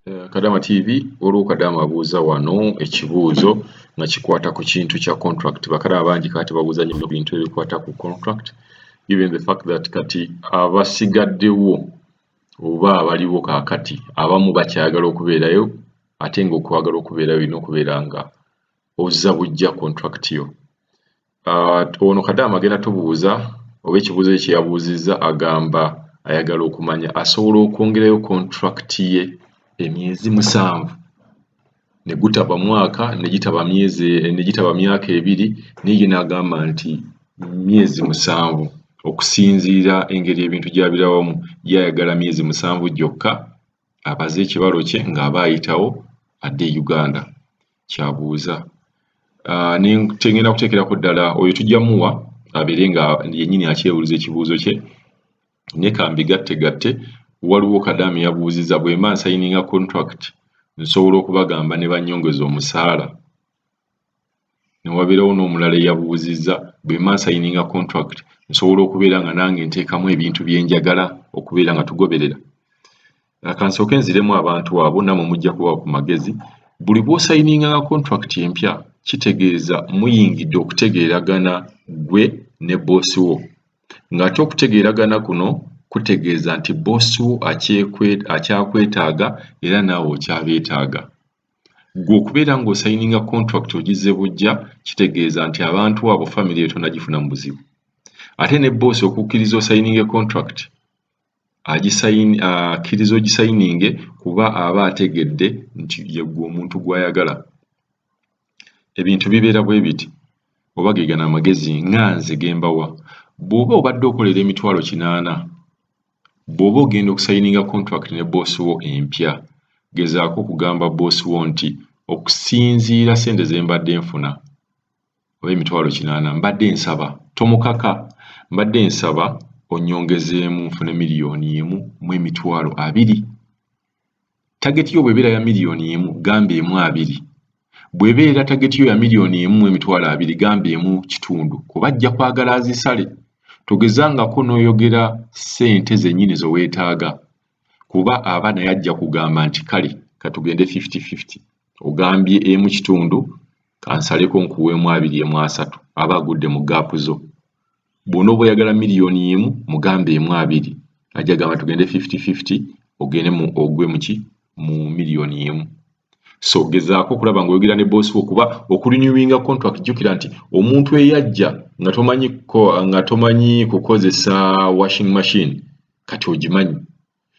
Kadama TV, waliwo Kadama abuuza wano ekibuuzo nga kikwata ku kintu kya contract. Bakadama bangi kati babuuza nnyo bintu ebikwata ku contract, given the fact that kati abasigaddewo oba abaliwo kaakati abamu bakyayagala okubeerayo, ate ng'okwagala okubeerayo olina okubeera nga ozza buggya contract yo. Ono Kadama agenda tubuuza oba ekibuuzo ekyo kye yabuuzizza, agamba ayagala okumanya asobola okwongerayo contract ye emyezi 7 ne gutaba mwaka, ne gitaba myezi, ne gitaba myaka 2, naye ye n'agamba nti myezi 7. Okusinziira engeri ebintu gy'abirabamu, ye ayagala myezi 7 gyokka, abaze ekibalo kye ng'aba ayitawo adde e Uganda. Ky'abuuza tengenda kuteekerako ddala oyo, tujja muwa abeere nga yennyini akyebuuliza ekibuuzo kye, naye kambigattegatte. Waliwo Kadaama yabuuzizza, bwe mba nsayininga contract, nsobola okubagamba ne bannyongeza omusaala? Ne wabeerawo n'omulala eyabuuzizza, bwe mba nsayininga contract, nsobola okubeera nga nange nteekamu ebintu bye njagala okubeera nga tugoberera? Kansooke nziremu abantu abo, nammwe mujja kubawa ku magezi. Buli bw'osayininganga contract empya, kitegeeza muyingidde okutegeeragana ggwe ne boosi wo, ng'ate okutegeeragana kuno kutegeeza nti boosi wo akyakwetaaga era naawe okyabeetaaga. Ggwe okubeera ng'osayininga contract ogizze buggya, kitegeeza nti abantu abo, famire eyo tonnagifuna mu buzibu. Ate ne boosi okukkiriza osayininge contract, akkiriza ogisayininge kuba aba ategedde nti ye ggwe omuntu gw'ayagala. Ebintu bibeera bwe biti, oba ge gano amagezi nga nze ge mbawa. Bw'oba obadde okolera 800,000, bw'oba ogenda okusayininga contract ne boosi wo empya, gezaako okugamba boosi wo nti okusinziira ssente ze mbadde nfuna oba 800,000, mbadde nsaba, tomukaka, mbadde nsaba onnyongezeemu nfune 1,020,000. Target yo bw'ebeera ya 1 million, gamba emu abiri. Bw'ebeera target yo ya 1,020,000, gamba emu kitundu, kuba ajja kwagala azisale. Togezangako n'oyogera ssente zennyini ze weetaaga, kuba aba naye ajja kugamba nti kale katugende 50-50, ogambye emu kitundu, kansaleko nkuweemu abiri emu asatu, aba agudde mu gap zo. Bw'onooba oyagala 1 million, mugambe emu abiri, ajja gamba tugende 50-50, ogende mu ogwe muki mu 1 million. So gezaako okulaba ng'oyogera ne boosi wo, kuba okurenewinga contract, jjukira nti omuntu eyajja nga tomanyi kukozesa washing machine, kati ogimanyi,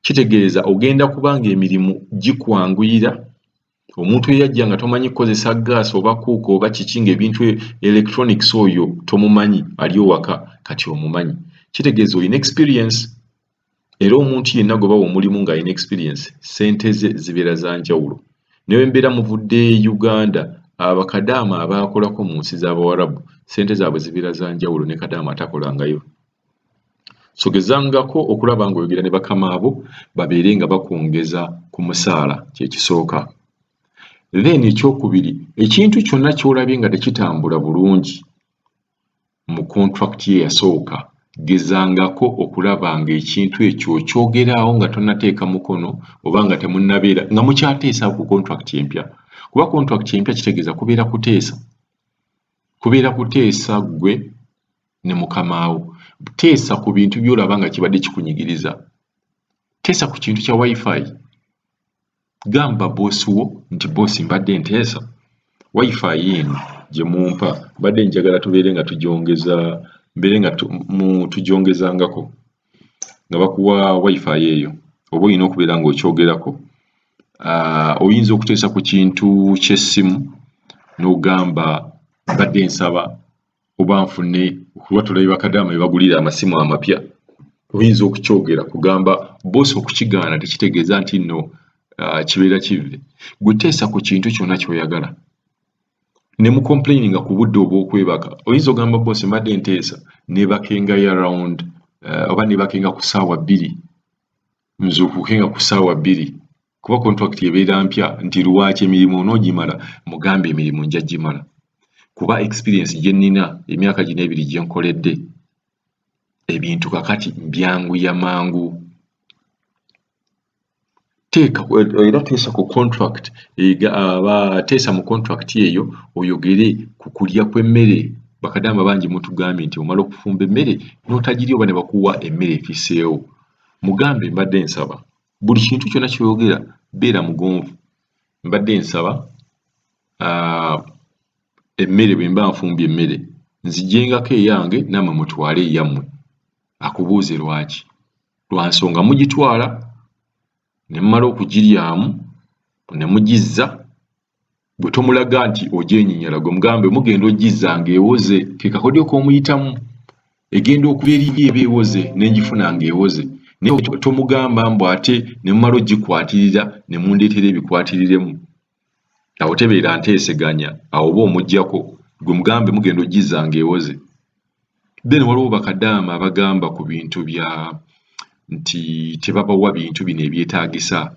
kitegeeza ogenda kuba ng'emirimu gikwanguyira. Omuntu eyajja nga tomanyi kukozesa gaasi oba cooker oba kiki, ng'ebintu electronics oyo tomumanyi, ali owaka, kati omumanyi, kitegeeza olina experience. Era omuntu yenna gwe bawa omulimu ng'alina experience, ssente ze zibeera za njawulo. Ne bwe mbeera muvudde Uganda, abakadaama abaakolako mu nsi z'Abawarabu, ssente zaabwe zibeera za njawulo ne kadaama atakolangayo. So gezangako okulaba ng'oyogera ne bakama abo babeere nga bakwongeza ku musaala, kye kisooka. Then ekyokubiri, ekintu kyonna ky'olabye nga tekitambula bulungi mu contract ye eyasooka, gezangako okulaba ng'ekintu ekyo okyogeraawo nga tonnateeka mukono oba nga temunnabeera nga mukyateesa ku contract empya, kuba contract empya kitegeeza kubeera kuteesa, kubeera kuteesa ggwe ne mukamaawo. Teesa ku bintu by'olaba nga kibadde kikunyigiriza. Teesa ku kintu kya Wi-Fi. Gamba boosi wo nti boosi, mbadde nteesa, Wi-Fi eno gye mumpa mbadde njagala tubeere nga tugyongeza, mbeere nga tugyongezangako. Nga bakuwa Wi-Fi eyo, oba olina okubeera ng'okyogerako. Oyinza okuteesa ku kintu ky'essimu n'ogamba mbadde nsaba oba nfune, kuba tulabye bakadaama be bagulira amasimu amapya. Oyinza okukyogera kugamba boosi, okukigaana tekitegeeza nti nno kibeera kivve. Gwe teesa ku kintu kyonna ky'oyagala. Ne mucomplaininga ku budde obw'okwebaka. Oyinza ogamba boosi, mbadde nteesa neebakengayo around oba neebakenga ku ssaawa 2, nzuukukenga ku ssaawa 2, kuba contract ebeera mpya. Nti lwaki emirimu onoogimala? Mugambe emirimu nja gimala, kuba experience gye nnina emyaka gino 2 gye nkoledde, ebintu kakati mbyanguya mangu. Teeka era teesa ku contract, aba teesa mu contract eyo oyogere ku kulya kw'emmere. Bakadaama bangi mutugambye nti omala okufumba emmere n'otagirya oba ne bakuwa emmere efisseewo. Mugambe, "Mbadde nsaba," buli kintu kyonna ky'oyogera beera mugonvu. "Mbadde nsaba emmere, bwe mba nfumbye emmere nzigyengako eyange, nammwe mutwale eyammwe." Akubuuze lwaki. Lwa nsonga mugitwala ne mumala okugiryamu ne mugizza. Bwe tomulaga nti ogyenyinyala, gwe mugambe mugenda ogizza ng'ewoze. Ke kakodyo k'omuyitamu, egenda okuva eri eba ewoze, ne ngifuna ng'ewoze. Naye tomugamba mbu ate ne mumala ogikwatirira ne mundeetera ebikwatiriremu. Awo tebeera nteeseganya, awo oba omuggyako. Gwe mugambe mugenda ogizza ng'ewoze. Then waliwo bakadaama abagamba ku bintu bya nti tebabawa bintu bino ebyetaagisa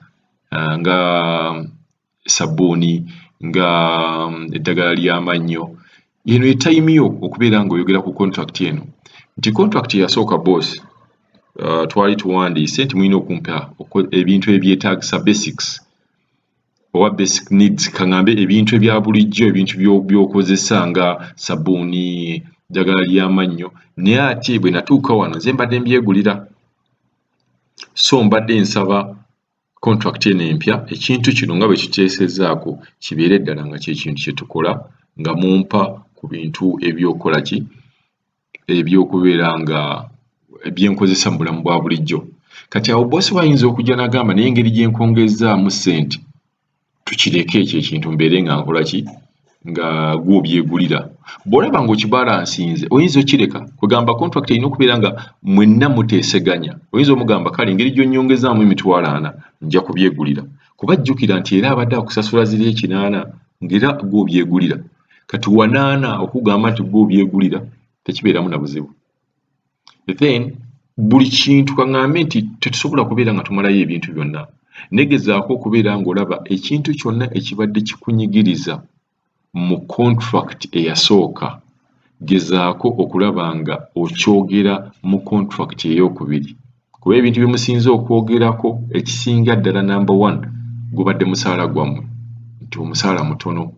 nga sabbuuni, nga eddagala ly'amannyo. Eno ye time yo okubeera ng'oyogera ku contract eno nti contract eyasooka, boss, twali tuwandiise nti mulina okumpa ebintu ebyetaagisa, basics oba basic needs, kaŋŋambe ebintu ebya bulijjo, ebintu by'okozesa nga sabbuuni, ddagala ly'amannyo. Naye ate bwe natuuka wano, nze mbadde mbyegulira. So mbadde nsaba contract eno empya, ekintu kino nga bwe kiteesezzaako kibeere ddala nga kye kintu kye tukola, nga mumpa ku bintu ebyokukola ki, ebyokubeera nga byenkozesa mu bulamu bwa bulijjo. Kati awo boss we ayinza okujja n'agamba, "Naye engeri gye nkwongezzaamu ssente, tukireke ekyo ekintu, mbeere nga nkola ki, nga gwe obyegulira." Bw'olaba ng'okibalansinze, oyinza okireka. Kwegamba contract erina okubeera nga mwenna muteeseganya. Oyinza omugamba, "Kale, engeri gy'onnyongezaamu 40,000, nja kubyegulira." Kuba jjukira nti era abadde akusasula ziri 80 ng'era gwe obyegulira. Kati wanaana okugamba nti gwe obyegulira tekibeeramu na buzibu. Then buli kintu, kaŋŋambe nti tetusobola kubeera nga tumalayo ebintu byonna. Negezaako okubeera ng'olaba ekintu kyonna ekibadde kikunyigiriza mu contract eyasooka, gezaako okulaba nga okyogera mu contract ey'okubiri, kuba ebintu bye musinze okwogerako ekisinga ddala, number one, gubadde musaala gwammwe, nti omusaala mutono.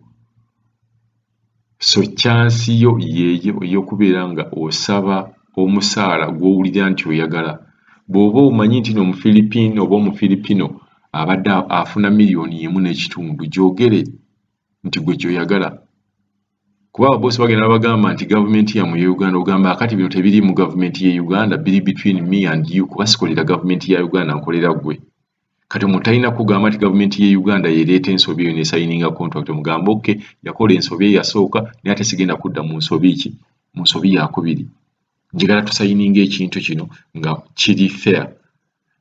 So chance yo yeeyo ey'okubeera nga osaba omusaala gw'owulira nti oyagala. Bw'oba omanyi nti no Omufiripini oba Omufiripino abadde afuna 1.5 miliyoni, gyogere nti gwe gy'oyagala, kuba ababosi bagenda babagamba nti gavumenti yammwe ye Uganda. Ogamba, "Akati bino tebiri mu gavumenti ye Uganda, biri between me and you, kuba sikolera gavumenti ya Uganda, nkolera ggwe." Kati omuntu talina kugamba nti gavumenti ye Uganda yereeta ensobi eyo nesayininga contract. Omugamba, "Okay, yakola ensobi eyasooka, naye ate sigenda kudda mu nsobi ki, mu nsobi yakubiri. Njagala tusayininga ekintu kino nga kiri fair."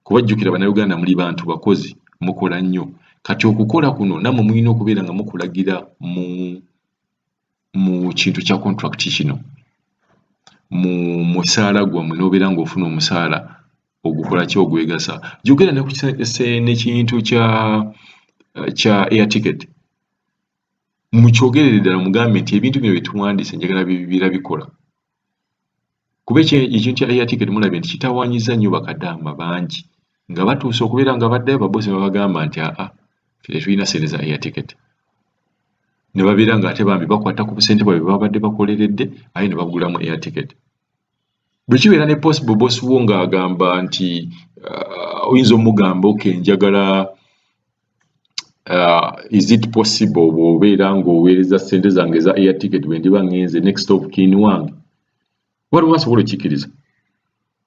Kuba jjukira, Bannayuganda muli bantu bakozi, mukola nnyo. Kati okukola kuno nammwe mulina okubeera nga mukulagira mu kintu kya contract kino, mu musaala gwammwe, n'obeera ng'ofuna omusaala ogukola ki, ogwegasa. Jjukira n'ekintu kya air ticket, mukyogerere ddala, mugambe nti ebintu bino bye tuwandiise njagala bibeera bikola. Kuba ekintu kya air ticket mulabye nti kitawaanyizza nnyo bakadaama bangi nga batuuse okubeera nga baddayo, babosi ne babagamba nti, "Aa, ffe tetulina ssente za air ticket." Ne babeera ng'ate bambi bakwata ku busente bwabwe bwe babadde bakoleredde, aye ne bagulamu air ticket. Bwe kibeera ne possible, boss wo ng'agamba nti oyinza omugamba, "Okay, njagala, is it possible bw'obeera ng'oweereza ssente zange eza air ticket, bwe ndiba ŋŋenze, next of kin wange?" Waliwo asobola okkikkiriza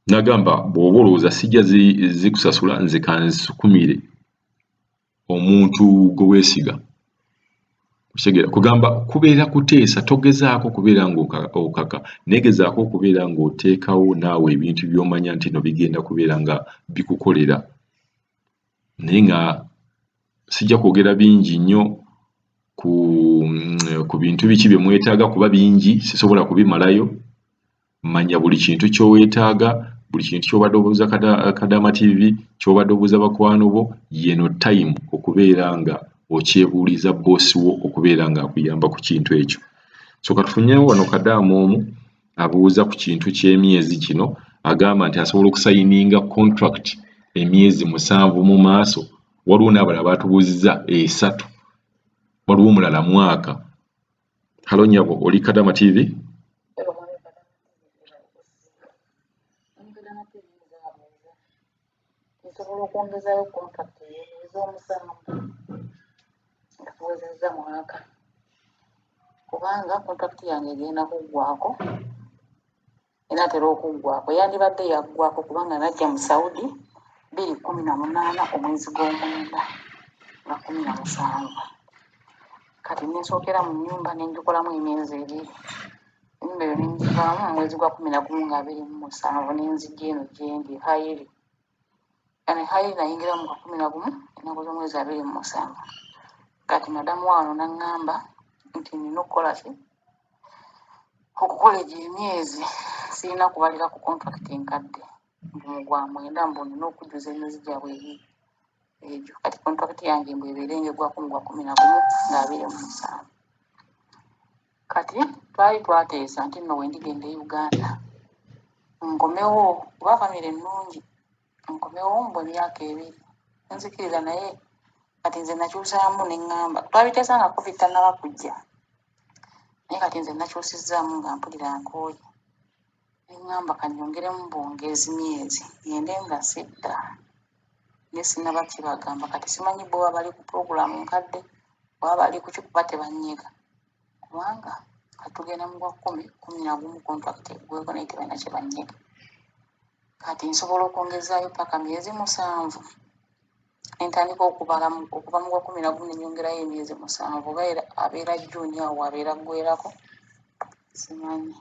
n'agamba, "Bw'oba olowooza sijja zikusasula, nze kansukumire omuntu gwe weesiga." Okitegeera? Kugamba kubeera kuteesa. Togezaako kubeera ng'okaka, naye gezaako okubeera ng'oteekawo naawe ebintu by'omanya nti no bigenda kubeera nga bikukolera. Naye nga sijja kwogera bingi nnyo ku bintu biki bye mwetaaga, kuba bingi, sisobola kubimalayo. Manya buli kintu ky'oweetaaga, buli kintu ky'obadde obuuza Kadaama TV, ky'obadde obuuza bakwano bo, yeno time okubeera nga okyebuuliza boss wo okubeera ng'akuyamba ku kintu ekyo. So katufunyewo wano kadaama omu abuuza ku kintu ky'emyezi kino. Agamba nti asobola okusayininga contract emyezi 7 mu maaso. Waliwo n'abalala baatubuuzizza 3, waliwo omulala mwaka. Halo nnyabo, oli Kadama TV? Nsobola okwongezaayo contract ey'emyezi 7 nga tuwezezza mwaka, kubanga contract yange egenda kuggwako, enaatera okuggwako. Yandibadde yaggwako kubanga najja mu Saudi 2018 omwezi gw'omwenda nga 17. Kati nensookera mu nnyumba ne ngikolamu emyezi 2, ennyumba eyo nengivaamu mu mwezi gwa 11 nga 27, nenzijja eno gyendi Hayiri. Yani Hayiri nayingira mu 11 ennaku z'omwezi 27. Kati madamu wano n'aŋŋamba nti nina okukola ki, okukola egyo emyezi, sirina kubalira ku contract enkadde, mbu mu gwa mwenda mbu nina okujjuza emyezi gyabwe ebiri egyo. Kati contract yange mbu ebeere ng'eggwako mu gwa 11 nga 27. Kati twali twateesa nti nno we ndigenda e Uganda nkomewo, kuba famire ennungi, nkomewo mbu emyaka 2 nzikiriza. Naye kati nze nakyusaamu ne ŋŋamba, twabiteesa nga COVID tannaba kujja, naye kati nze nakyusizzaamu nga mpulira nkooye, ne ŋŋamba kannyongeremu bwongezi myezi ngende nga sidda, naye sinnaba kibagamba. Kati simanyi bo oba bali ku pulogulaamu nkadde oba bali ku ki, kuba tebannyega, kubanga kati tugenda mu gwa 11 contract eggweko, naye tebalina kye bannyega. Kati nsobola okwongezaayo paka myezi 7, nentandika okubala okuva mu gwa 11 nenyongerayo emyezi 7, oba abeera June awo abeera aggwerako, simanyi.